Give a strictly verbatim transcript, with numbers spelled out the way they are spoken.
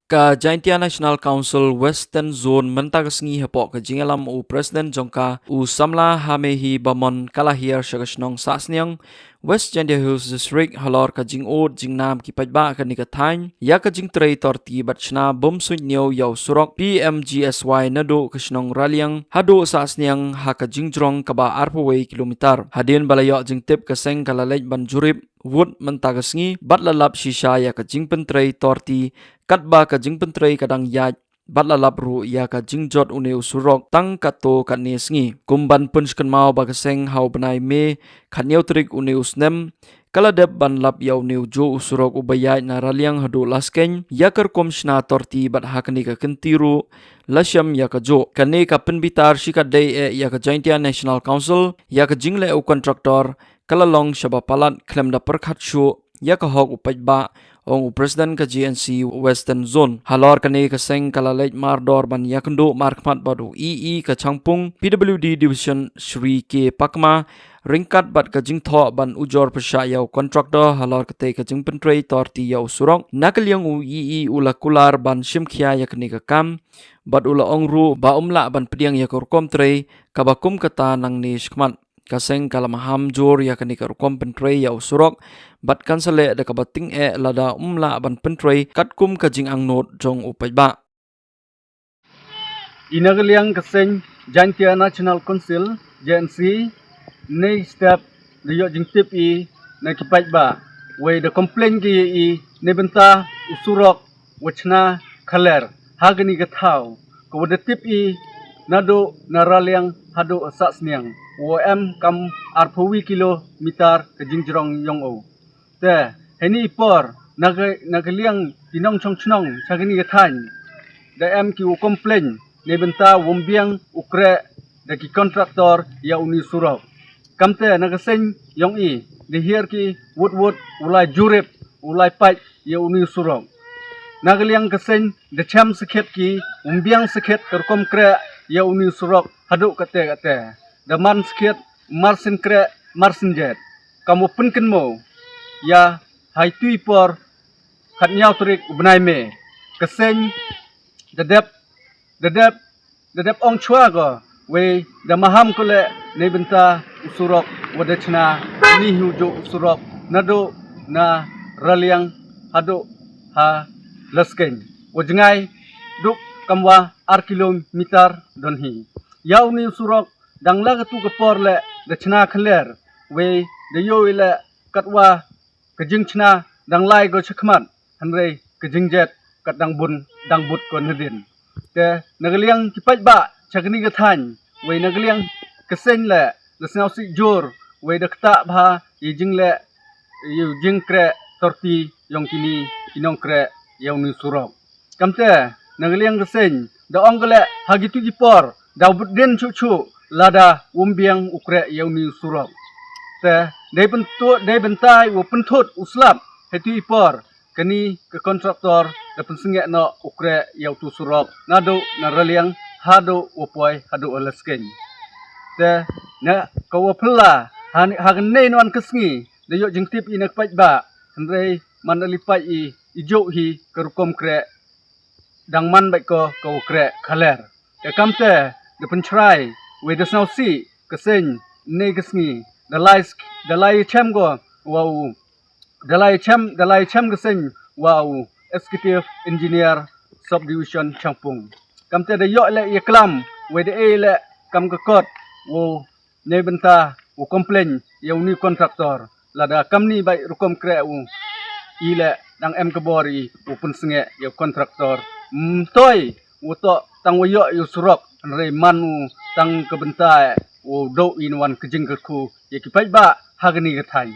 Ka Jaintia National Council Western Zone mynta ka sngi hapoh ka jingïalam u President jong ka, u Samla Hamehi Bamon, ka la hiar sha ka shnong Sahsniang, West Jaintia Hills District, halor ka jingud jingnam ki paidbah kane ka thaiñ ïa ka jingtrei torti bad shna bym suidñiew ïa u surok P M G S Y naduh ka shnong Raliang haduh Sahsniang ha ka jingjrong kaba arphew wei kilometer. Hadien ba la ïoh jingtip, ka seng ka la leit ban jurip wut mynta ka sngi bad la lap shisha ïa ka jingpyntrei torti, katba ka jingpyntrei ka dang ïaid bad la lap ruh ïa ka jingjot une u surok tang katto katne sngi. Kum ban pynshkynmaw ba ka seng ha u bnai May khatñiew tarik une u snem, ka la dep ban lap ïa une u juh u surok uba ïaid na Raliang haduh Laskein ïa ka rukom shna torti bad ha kane ka kynti ruh la shem ïa ka juh. Kane ka pynbitar shikatdei eh ïa ka Jaintia National Council, ïa ka jingleh u kontraktor ka la long shaba palat khlem da pyrkhat shuh ïa ka hok u paidbah, ong u President ka J N C Western Zone. Halor kane, ka seng ka la leit mardor ban ïakynduh markhmat bad u E E ka Changpung P W D Division, Shri K Pakma, ryngkat bad ka jingthoh ban ujor pyrshah ïa u kontraktor halor katei ka jingpyntrei torti ïa u surok. Na ka liang u E E u la kular ban shimkhia ïa kane ka kam bad u la ong ruh ba um lah ban pdiang ïa ka rukom trei kaba kum kata nangne shakhmat. Ka seng ka la maham jur ïa kane ka rukom pyntrei ïa u surok bad kan sa leh da kaba tyngeh lada um lah ban pyntrei katkum ka jingangnud jong u paidbah. Ïa na ka liang ka seng Jaintia National Council, J N C, ne step da ïoh jingtip ïa na ki paidbah, wei da complain ki ïa ne bynta u surok wa chna khaler ha kane ka thaw, ka wa da tip ïa naduh na Raliang haduh Sahsniang, wa em kam arphew kilometer ka jingjrong jong u. Te heini i por, na ka, na ka liang ki nongchong chnong cha kani ka thaiñ, da em ki u complain ne bynta wym biang u kreh da ki kontraktor ïa uni u surok. Kamte na ka seng jong i, da hiar ki wut wut u lai jurip, u lai pait ïa uni u surok. Na ka liang ka seng da chem sakhiat ki, wym biang sakhiat ka rukom kreh ïa uni u surok haduh kate kate. Da man sakhiat, mar sien kreh, mar sien jet. Kam u pynkynmaw ïa ha itu i por, khatñiaw tarik u bnai May, ka seng da dep, da dep, da dep ong chwa ko, wei da maham ko leh ne bynta u surok wa da chna, ni hu ju u surok naduh na Raliang haduh ha Laskein, wa jngai duk kam wa ar kilometer don hi. Ïa uni u surok dang la katu ka por leh da chna khaler, wei da ïoh i leh katwa ka jingchna dang lai ko shakhmat, hynrei ka jingjet kat dang bun, dang bud ko nadien. Te na ka liang ki paidbah cha kani ka thaiñ, wei na ka liang ka seng leh, da sngewsih jur, wei da ktah bha ïa jingleh, ïa jingkreh torti jong kini ki nongkreh ïa uni u surok. Kamte na ka liang ka seng da ong ka leh ha kitu ki por da bud dien chuh chuh lada wym biang u kreh ïa uni u surok. Te dei pyntu-, dei bynta u pynthut u slap ha itu i por, kani ka kontraktor da pynsngewbha noh u kreh ïa utu u surok naduh na Raliang haduh wa poi haduh Laskein. Te na ka wa phylla ha, ha kane wan ka sngi da ïoh jingtip ïa na ka paidbah, hynrei man da leit peit i, i juh hi ka rukom kreh, dang man beit ko ka wa kreh khaler. Te kamte da pynshrai, wei da sngewsih ka seng ne ka sngi da lai sk-, da lai chem ko wa u, da lai chem, da lai chem ka seng wa u Executive Engineer Subdivision Changpung. Kamte da ïoh leh ïa klam, wei da ei leh kam ka kot, wa ne bynta u complain ïa uni u kontraktor. Lada kamni beit rukom kreh u, i leh dang em ka bor i u pynsngewbha ïa u kontraktor. Mtoi u toh tang wa ïoh ïa u surok, hynrei man u tang ka bynta u duh i na wan ka jingkyrkhu ïa ki paidbah ha kani ka thaiñ.